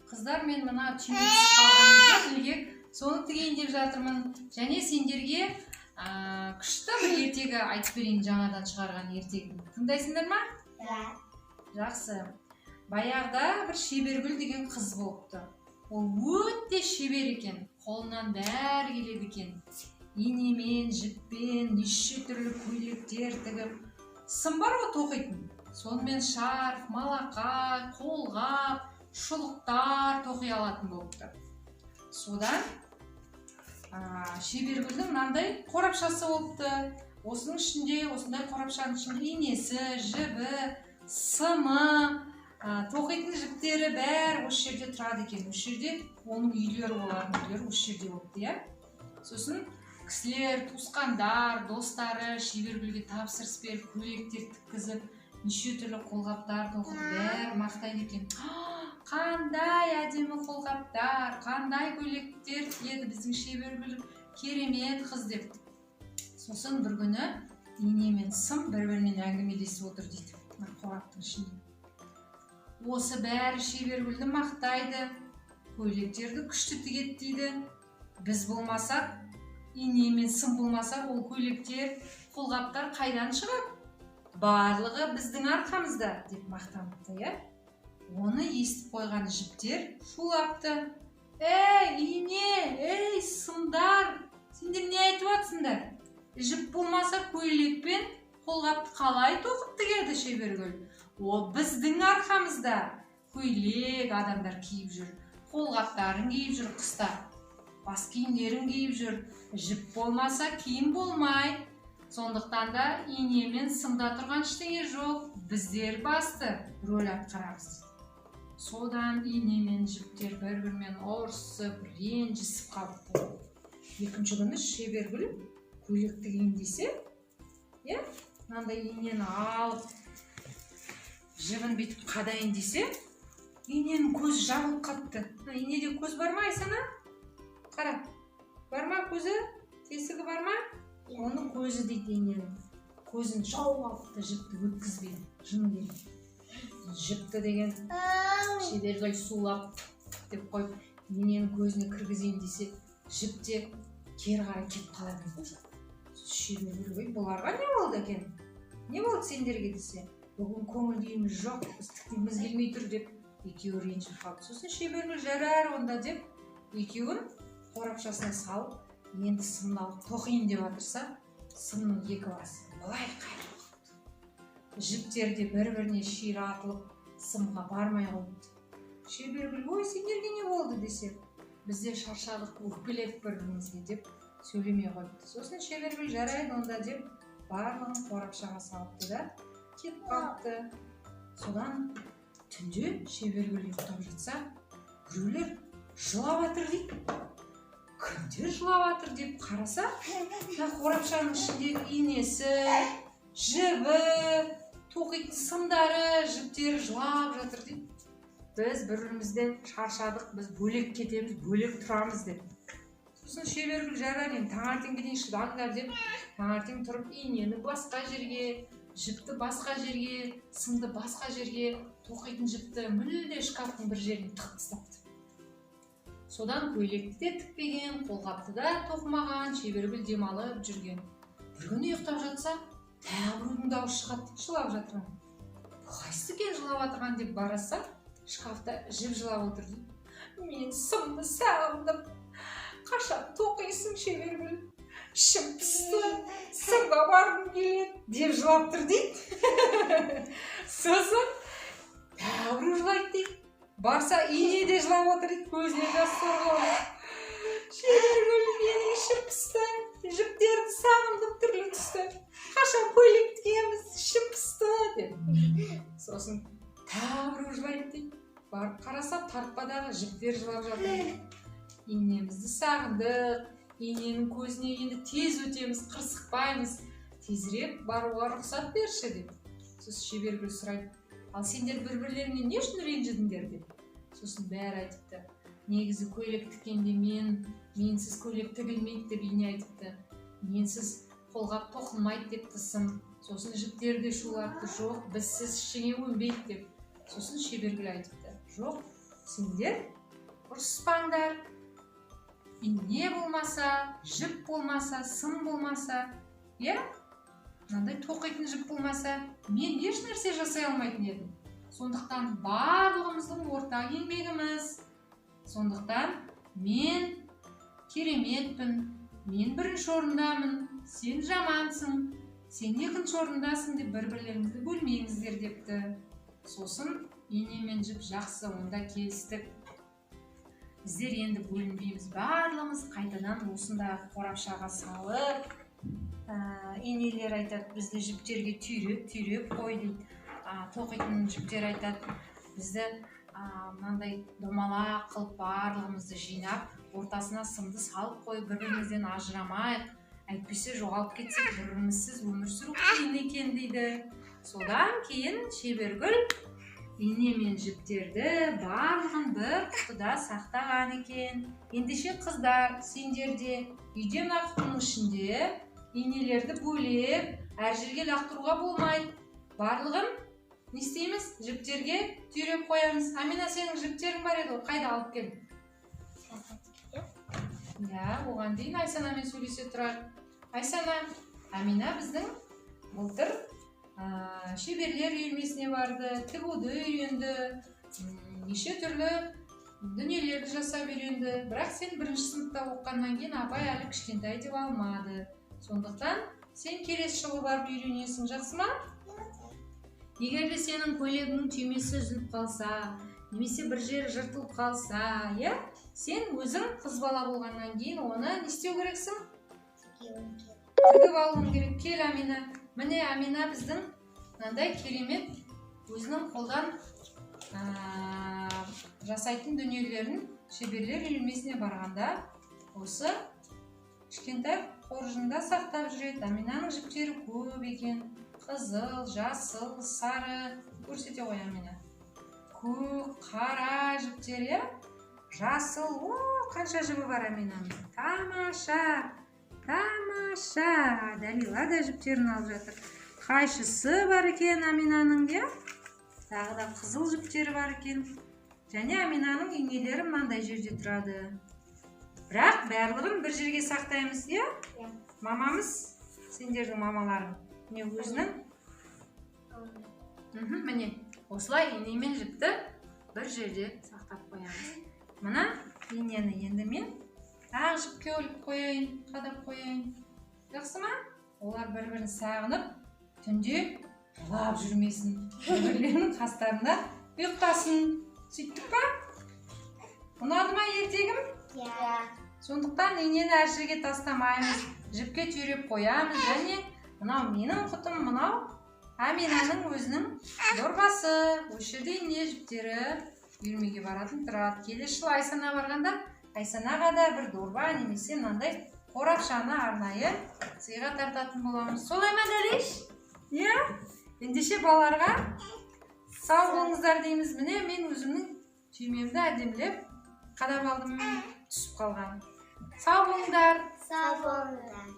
Қыздар, мен мына түйме түсіп қалған екен, ілгек, соны тігейін деп жатырмын. Және сендерге күшті бір ертегі айтып берейін, жаңадан шығарған ертегімді. Тыңдайсыңдар ма? Да. Жақсы. Баяғыда бір Шебергүл деген қыз болыпты. Ол өте шебер екен, қолынан бәрі келеді екен. Инемен, жіппен неше түрлі көйлектер тігіп, сым бар ғой тоқитын, сонымен шарф, малақай, қолғап, шұлықтар тоқи алатын болыпты. Содан Шебергүлдің мынандай қорапшасы болыпты. Осының ішінде, осындай қорапшаның ішінде инесі, жібі, сымы, тоқитын жіптері бәрі осы жерде тұрады екен. Осы жерде оның үйлері болатын, үйлері осы жерде болыпты, иә. Сосын кісілер, туысқандар, достары Шебергүлге тапсырыс беріп, көйлектер тіккізіп, неше түрлі қолғаптар тоқытып, бәрі мақтайды екен. Қандай әдемі қолғаптар, қандай көйлектер тігеді біздің Шебергүл, керемет қыз деп. Сосын бір күні ине мен сым бір бірімен әңгімелесіп отыр дейді мына қораптың ішінде. Осы бәрі Шебергүлді мақтайды, көйлектерді күшті тігеді дейді. Біз болмасақ, ине мен сым болмаса, ол көйлектер, қолғаптар қайдан шығады? Барлығы біздің арқамызда деп мақтаныпты, иә. Оны естіп қойған жіптер шулапты. Ей, ине, ей, сымдар, сендер не айтып жатсыңдар? Жіп болмаса, көйлек пен қолғапты қалай тоқып тігеді Шебергүл? Ол біздің арқамызда. Көйлек адамдар киіп жүр, қолғаптарын киіп жүр қыста, бас киімдерін киіп жүр. Жіп болмаса, киім болмайды. Сондықтан да ине мен сымда тұрған ештеңе жоқ, біздер басты рөл атқарамыз. Содан ине мен жіптер бір-бірімен ұрысып, ренжісіп қалыпты. Екінші күні Шебергүл көйлек тігейін десе, иә, мынандай инені алып, жібін бүйтіп қадайын десе, иненің көзі жабылып қалыпты. Мына инеде көз бар ма, Айсана? Қара, бар ма көзі? Тесігі бар ма? Оның көзі дейді иненің. Көзін жауып алыпты, жіпті өткізбей, жыны келіп. Жіпті деген Шебергүл сулап деп қойып, иненің көзіне кіргізейін десе, жіп те кері қарай кетіп қала берді. Шебергүл: «Ой, бұларға не болды екен, не болды сендерге?» – десе, «Бүгін көңіл күйіміз жоқ, біз тіккіміз келмей тұр», – деп екеуі ренжіп қалды. Сосын Шебергүл: «Жарар онда», – деп, екеуін қорапшасына салып, енді сымды алып тоқиын деп жатырса, сымның екі басы былай қайырылып қалыпты. Жіптер де бір біріне ширатылып, сымға бармай қойыпты. Шебергүл: «Ой, сендерге не болды?» – десе, «Бізде шаршадық, өкпеледік бір бірімізге», – деп сөйлемей қойыпты. Сосын Шебергүл: «Жарайды онда», – деп, барлығын қорапшаға салыпты да кетіп қалыпты. Содан түнде Шебергүл ұйықтап жатса, біреулер жылап жатыр дейді. Кімдер жылап жатыр деп қараса, мына қорапшаның ішіндегі инесі, жібі, тоқитын сымдары, жіптері жылап жатыр дейді. Біз бір бірімізден шаршадық, біз бөлек кетеміз, бөлек тұрамыз деп. Сосын Шебергүл: «Жарар енді, таңертеңге дейін шыдаңдар», – деп, таңертең тұрып инені басқа жерге, жіпті басқа жерге, сымды басқа жерге, тоқитын жіпті мүлде шкафтың бір жеріне тығып тастапты. Содан көйлекті де тікпеген, қолғапты да тоқымаған. Шебергүл демалып жүрген. Бір күні ұйықтап жатса, тағы біреудің дауысы шығады жылап жатырған. Қайсысы екен жылап жатырған деп бараса, шкафта жіп жылап отыр дейді. «Мен сымды сағындым, қашан тоқисың, Шебергүл? Ішім пысты, сымға барғым келеді», – деп жылап тұр дейді. Сосын тағы біреу жылайды дейді. Барса, ине де жылап отыр дейді, көзіне жас сорғалап. «Шебергүл, менің ішім пысты, жіптерді сағындым, түрлі түсті, қашан көйлек тігеміз, ішім пысты», – деп. Сосын тағы біреу жылайды дейді. Барып қараса, тартпадағы жіптер жылап жатыр дейді. «Инемізді сағындық, иненің көзіне енді тез өтеміз, қырсықпаймыз, тезірек баруға рұқсат берші», – деп. Сосын Шебергүл сұрайды: «Ал сендер бір бірлеріңе не үшін ренжідіңдер?» – деп. Сосын бәрі айтыпты: «Негізі көйлек тіккенде менсіз көйлек тігілмейді», – деп ине айтыпты. «Менсіз қолғап тоқылмайды», – депті сым. Сосын жіптер де шулапты: «Жоқ, бізсіз ештеңе өнбейді», – деп. Сосын Шебергүл айтыпты: «Жоқ, сендер Ұрыспаңдар. Ине болмаса, жіп болмаса, сым болмаса, иә? Мынандай тоқитын жіп болмаса, мен еш нәрсе жасай алмайтын едім. Сондықтан барлығымыздың ортақ еңбегіміз. Сондықтан мен кереметпін, мен бірінші орындамын, сен жамансың, сен екінші орындасың деп бір-бірлеріңізді бөлмеңіздер депті. Сосын ине мен жіп жақсы, онда келістік. Біздер енді бөлінбейміз, барлығымыз қайтадан осындағы қорапшаға салып, инелер айтады, бізді жіптерге түйреп-түйреп қой дейді. Тоқитын жіптер айтады, бізді мынандай домалақ қылып барлығымызды жинап, ортасына сымды салып қойып, бір-бірімізден ажырамайық, әйтпесе жоғалып кетсек бір-бірімізсіз өмір сүру қиын екен дейді. Содан кейін Шебергүл ине мен жіптерді барлығын бір құтыда сақтаған екен. Ендеше қыздар, сендер де үйде мына құтының ішінде инелерді бөлеп, әр жерге лақтыруға болмайды. Барлығын не істейміз? Жіптерге түйреп қоямыз. Амина, сенің жіптерің бар еді ғой, қайда алып кел? Иә, оған дейін Айсанамен сөйлесе тұрайық. Айсана, Амина біздің былтыр шеберлер үйірмесіне барды, тігуді үйренді, неше түрлі дүниелерді жасап үйренді. Бірақ сен бірінші сыныпта оқығаннан кейін апай әлі кішкентай деп алмады. Сондықтан сен келесі жылы барып үйренесің, жақсы ма? Егер де сенің көйлегіңнің түймесі үзіліп қалса, немесе бір жері жыртылып қалса, иә? Сен өзің қыз бала болғаннан кейін оны не істеу керексің? Тігіп алуың керек. Кел, Амина. Міне, Амина біздің мынандай керемет өзінің қолдан жасайтын дүниелерін шеберлер үйірмесіне барғанда осы кішкентай қоржында сақтап жүреді. Аминаның жіптері көп екен. Қызыл, жасыл, сары. Көрсете ғой, Амина. Көк, қара жіптер, иә? Жасыл. О, қанша жібі бар Аминаның. Тамаша. Тамаша. Далила да жіптерін алып жатыр. Қайшысы бар екен Аминаның, иә? Тағы да қызыл жіптері бар екен. Және Аминаның инелері мынандай жерде тұрады. Бірақ барлығын бір жерге сақтаймыз, иә? Иә. Мамамыз, сендердің мамаларың, міне өзінің. Міне, осылай ине мен жіпті бір жерде сақтап қоямыз. Мына инені енді мен тағы жіпке іліп қояйын, қадап қояйын. Жақсы ма? Олар бір-бірін сағынып, түнде жылап жүрмесін. Бір-бірлерінің қастарында ұйықтасын. Сөйттік па? Ұнады ма ертегім? Иә. Сондықтан инені әр жерге тастамаймыз, жіпке түйреп қоямыз. Және мынау менің құтым, мынау Аминаның өзінің дорбасы. Осы жерде ине жіптері үйірмеге баратын тұрады. Келесі жылы Айсана барғанда Айсанаға да бір дорба немесе мынандай қорапшаны арнайы сыйға тартатын боламыз. Солай ма, Дәлеш? Иә? Ендеше балаларға сау болыңыздар дейміз. Міне мен өзімнің түймемді әдемілеп қадап алдым, түсіп қалған. Сау болыңдар. Сау болыңдар.